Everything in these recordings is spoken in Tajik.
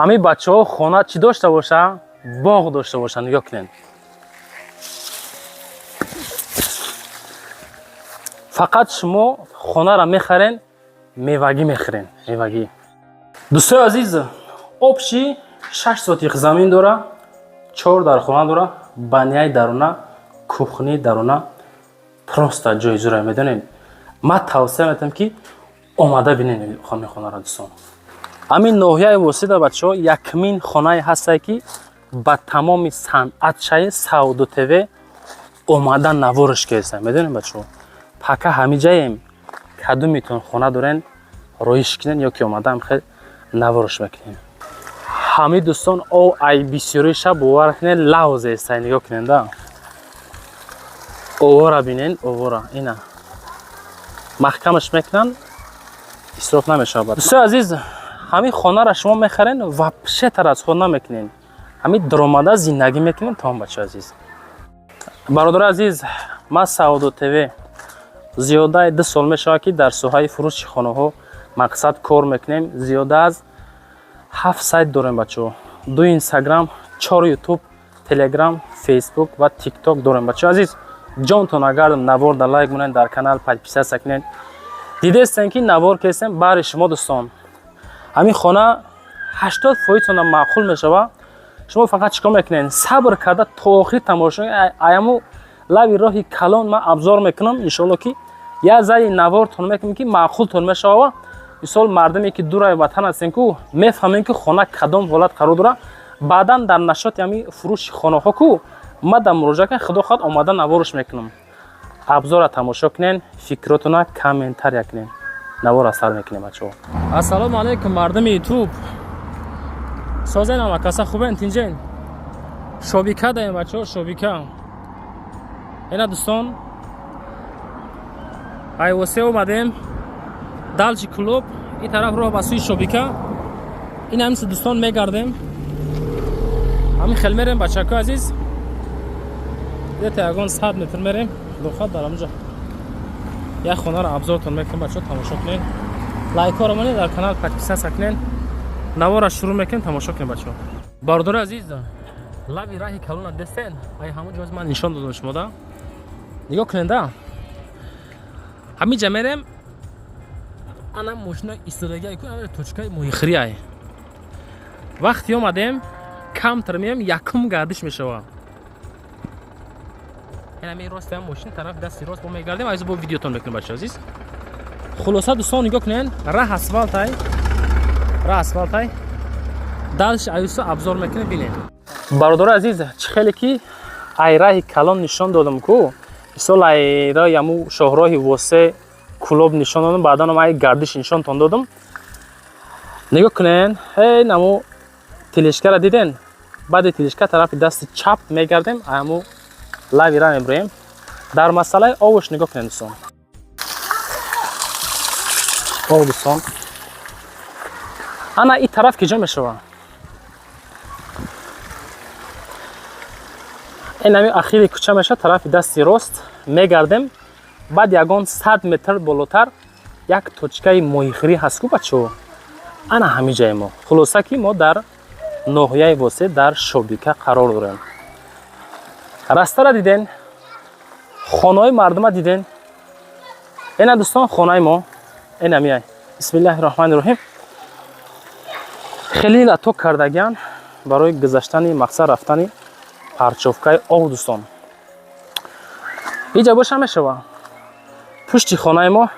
Ҳамин бачаҳо хона чӣ дошта боша? Боғ дошта боша. Нигоҳ кунед, фақат шумо хонаро мехарен, мевагӣ мехӯрен, мевагӣ. Дӯстои азиз, общий 6 сотих замин дора, чор дархона дора, баняи даруна, кухни даруна, просто ҷои зура. Медонед, ман тавсия метавам, ки омада бинед ҳамин хонаро, дӯстон. Ҳамин ноҳияи Восида, бачаҳо, якмин хонае ҳастае, ки ба тамоми санъатшаи Савдо ТВ омада наворш кеса. Медонед, бачаҳо, пака ҳамин ҷаем. Кадумитон хона дорен, роиш кунен ё ки омада хел наворш мекунем. Ҳамин дӯстон, о ай бисёри шаб, бовар кунед, лавзестай. Нигоҳ кунед да, овора бинен, овора ина маҳкамаш мекунанд, исроф намешавад. Дӯстои азиз, ҳамин хонаро шумо мехарен, вообще тараз худ намекунен, ҳамин даромада зиндагӣ мекунен, тамом. Бачаи азиз, бародари азиз, ман Савдо ТВ зиёдаи 2 сол мешавад, ки дар соҳаи фурӯши хонаҳо мақсад кор мекунем. Зиёда аз ҳафт сайт дорем, бачаҳо: ду Инстаграм, чор Ютуб, Телеграм, Фейсбук ва Тикток дорем. Бачаҳо азиз, ҷонтон агар навор да лайк монед, дар канал подписаться кунед. Дидестем, ки навор кестем баҳри шумо, дӯстон. Ҳамин хона 80 фоизтона маъқул мешава. Шумо фақат чӣ кор мекунед? Сабр карда то охир тамошо. Аяму лави роҳи калон ман обзор мекунам, иншоалло, ки як заи навортон мекунем, ки маъқултон мешава. Мисол, мардуме ки дураи ватан ҳастем ку, мефаҳмем, ки хона кадом ҳолат қарор дорад. Баъдан дар нашоти ҳамин фурӯши хонаҳо ку ма дар муроҷиат кунем, худо хоҳад, омада наворш мекунам. Обзора тамошо кунен, фикротона комментария кунен. Навора сар мекунем, бачаҳо. Ассалому алайкум, мардуми Ютуб! Созен, ама каса хубен, тинҷен? Шобика даем, бачаҳо, Шобика. Ина, дӯстон, айвосе омадем далчи клуб, ин тараф роҳ ба сӯи Шобика. Ин ҳамиси, дӯстон, мегардем, ҳамин хел мерем, бачако азиз, дета ягон 100 метр мерем. Худохоҳад, дар ҳамҷо як хонаро обзортон мекунем. Бачаҳо, тамошо кунед, лайкҳоро монед, дар канал подписаться кунед. Навора шурӯъ мекунем, тамошо кунед, бачаҳо. Бародари азиз, лави раҳи калона дестен, ай ҳамон ҷоз ман нишон додам шумода. Нигоҳ кунед да, ҳамин ҷа мерем. Ана мошина истодагиай ку, точкаи моҳихӯриай. Вақте омадем, камтар меем, якум гардиш мешава. Ҳами ростам мошин тараф дасти рост бо мегардем, айзо бо видеотон мекунем, бача азиз. Хулоса, дӯстон, нигоҳ кунед, раҳ асфалтай, раҳ асфалтай. Дальше аюсо обзор мекунем, бинед. Бародари азиз, чӣ хеле ки ай раҳи калон нишон додам ку, мисол, ай раҳи аму шоҳроҳи Восе Кулоб нишон додам, баъдан ай гардиш нишонтон додам. Нигоҳ кунед, ҳей, наму тележкара диден? Баъди тележка тарафи дасти чап мегардем, аму лави ра мебироем. Дар масъалаи овош нигоҳ кунед, дӯстон, ов, дӯстон, ана ин тараф ки ҷо мешавад? Ин ҳами ахири кӯча мешавад, тарафи дасти рост мегардем. Баъд ягон 100 метр болотар як точкаи моҳихӯрӣ ҳаст ку, бачаҳо, ана ҳамин ҷаи мо. Хулоса, ки мо дар ноҳияи Восе, дар Шобика қарор дорем. Растара диден, хонаҳои мардума диден. Ина, дӯстон, хонаи мо ина миай. Бисмиллаҳи роҳмани роҳим. Хеле латок кардагиан барои гузаштани, мақсад рафтани парчовкаи ов, дӯстон. Иҷа боша мешава пушти хонаи мо.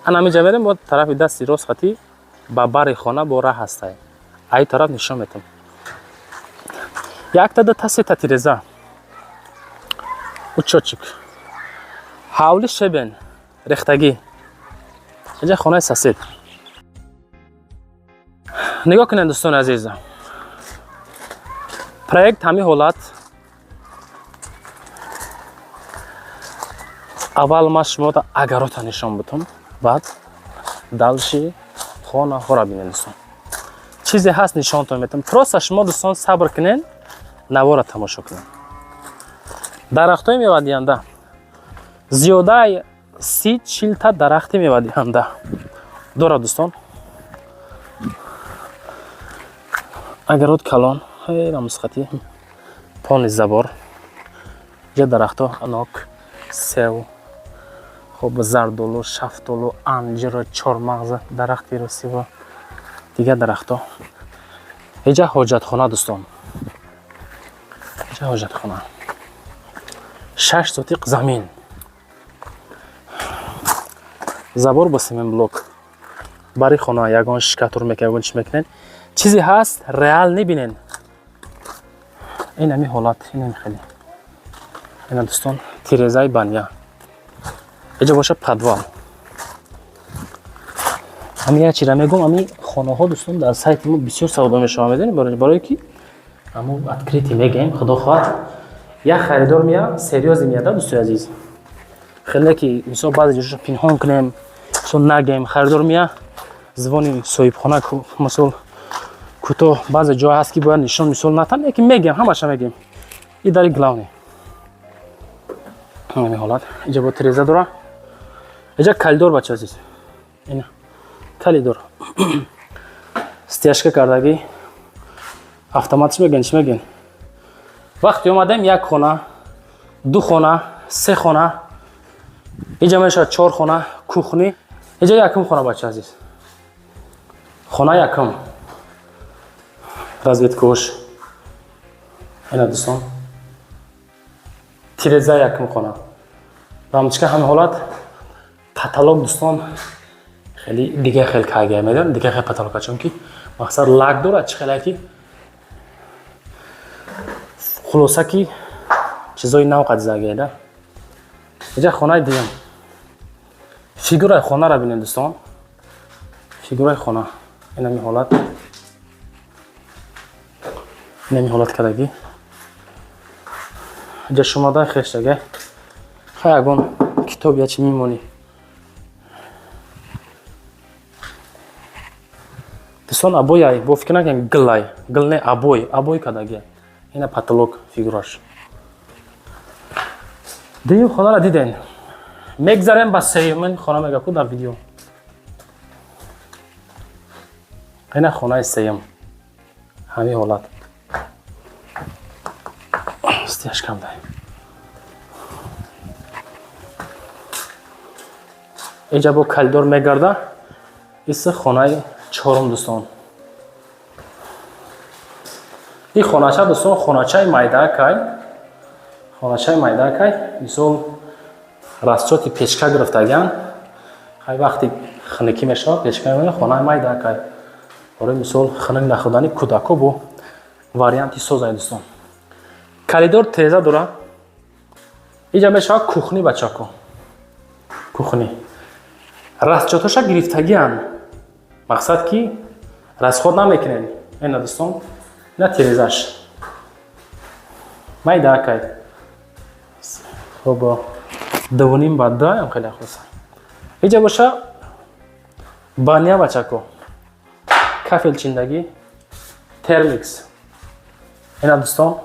Ана миҷа мерем, бо тарафи дасти рост хати ба бари хона бо раҳ ҳастай, ай тараф нишон метам. Якта, дута, сета тиреза, учётчик, ҳавли шебен рехтагӣ. Инҷа хонаи сосед. Нигоҳ кунед, дӯстони азиз, проект ҳамин ҳолат. Аввал ман шумода агарота нишон бутам, баъд дальше хонаҳоро бинед, дӯстон. Чизе ҳаст, нишонтон метам. Просто шумо, дӯстон, сабр кунед, навора тамошо кунед. Дарахтҳои мевадиҳанда зиёдаи 30-40 та дарахти мевадиҳанда дорад, дӯстон. Огород калон, рамусхати полный забор. Ҷа дарахто: нок, сев, хоб, зардолу, шафтолу, анҷиру, чормағза, дарахти русива, дигар дарахто. Иҷа ҳоҷатхона, дӯстон, иҷа ҳоҷатхона. 6 сотиқ замин, забор бо семенблок. Бари хона ягон штукатур мекунед, ягон чӣ мекунед, чизе ҳаст, реал небинен. Ин ами ҳолат, инами хеле. Ина, дӯстон, тирезаи баня. Иҷа боша подвал. Ами як чира мегӯм: ами хонаҳо, дӯстон, дар сайти мо бисёр савдо мешавад. Медонед, барое ки амо открытый мегӯем. Худо хоҳад, як харидор меяд, серьёзный меяда, дӯстои азиз. Хеле ки мисол баъзе ҷоша пинҳон кунем, мисол нагем, харидор меяд, звони соҳибхона, мисол, кӯтоҳ. Баъзе ҷой ҳаст, ки бояд нишон, мисол, натан, яки мегем, ҳамаша мегем. И дари главный ҳамин ҳолат. Иҷа бо тиреза дора. Иҷа коридор, бача азиз, ина коридор, стяжка кардагӣ, автомат. Чӣ мегӯен, чӣ мегӯен? Вақте омадем, як хона, ду хона, се хона, иҷа мешавад чор хона, кухни. Иҷа якум хона, бача азиз, хона якум, разведкош. Ина, дӯстон, тиреза якум хона, рамочка, ҳамин ҳолат. Потолок, дӯстон, хеле дига хел кагия, медонед, дига хел потолока, чунки мақсад лак дорад, чӣ хеле ки, хулоса, ки чизои нав қадизагида. Иҷа хонаи дуюм. Фигураи хонаро бинед, дӯстон, фигураи хона инами ҳолат, инами ҳолат кардагӣ. Иҷа шумода хештага, хай, ягон китоб я чи мемонӣ. Дӯстон, обояй, бо фикр накунед, гилай, гил не, обой, обой кардагия. Ина потолок, фигураш. Дуюм хонаро диден, мегзарем ба сеюмин хона. Мега ку дар видео. Ина хонаи сеюм, ҳамин ҳолат, стяжкам дай. Иҷа бо коридор мегарда. Иси хонаи чорум, дӯстон. Ин хонача, дӯстон, хоначаи майдаакай, хоначаи майдаакай. Мисол, расчоти печка гирифтагиан. Хай, вақти хунукӣ мешавад, печка мемонад. Хонаи майдаакай, барои мисол хунук нахӯрдани кӯдако бо варианти созай, дӯстон. Коридор, тиреза дора. Иҷа мешавад кухни, бачако, кухни. Расчотоша гирифтагиан, мақсад ки расход намекунем. Ина, дӯстон, ина тирезаш, майдаакай. Хоб, 2.5 ба 2 ам хеле хулоса. Иҷа боша баня, бачако, кафел чиндагӣ, термикс. Ина, дӯстон,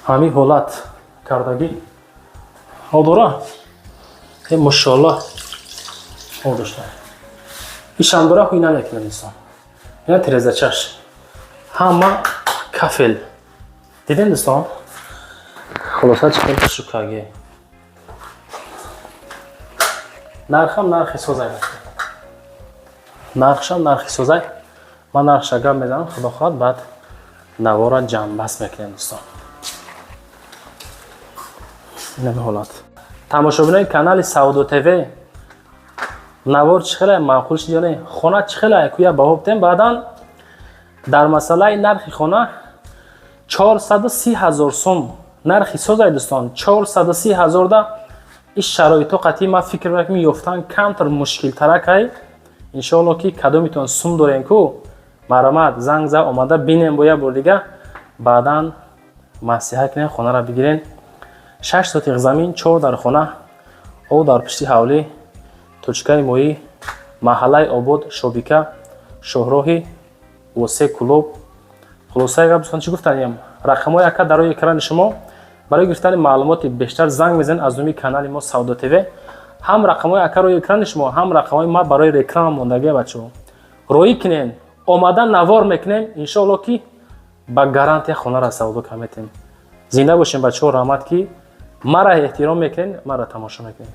ҳамин ҳолат кардагӣ. Ҳол дора, мошоалло, ҳол дошта. Ишам дора, ҳуй намекунад, инсон. Ина тирезачаш, ҳама кафел. Дидем, дӯстон, хулоса, чӣ хел шукаги. Нархам нархи созай, нархшам нархи созай. Ман нархша гап мезанам, худо хоҳад, баъд навора ҷамъбаст мекунем, дӯстон. Инами ҳолат. Тамошобинои канали Савдо ТВ, навор чӣ хеле маъқул шуд ё не? Хона чӣ хеле куя баҳо битем? Баъдан дар масъалаи нархи хона 430 ҳазор сум нархи созай, дӯстон. 430 ҳазорда иш шароито қатъи ман фикр мекунам, ёфтан камтар мушкилтаракай. Иншоалло, ки кадомитон сум дорем ку, марҳамат, занг за, омада бинем бо як бор дига, баъдан маслиҳат кунем, хонаро бигирен. 6 сотиқ замин, чор дар хона, об дар пишти ҳавлӣ, точкаи моҳӣ, маҳаллаи Обод, Шобика, шоҳроҳи Восе, Кулоб. Хулосаи гап, дӯстон, чӣ гуфтаниям? Рақамҳои ака дар рӯи экрани шумо. Барои гирифтани маълумоти бештар занг мезанед аз номи канали мо Савдо ТВ. Ҳам рақамҳои ака рӯи экрани шумо, ҳам рақамҳои ма барои реклама мондагия. Бачаҳо, роӣ кунен. Омада навор мекунем, иншоалло, ки ба гарантия хонаро савдо карда метем. Зинда бошем, бачаҳо. Раҳмат, ки мара эҳтиром мекунед, мара тамошо мекунед.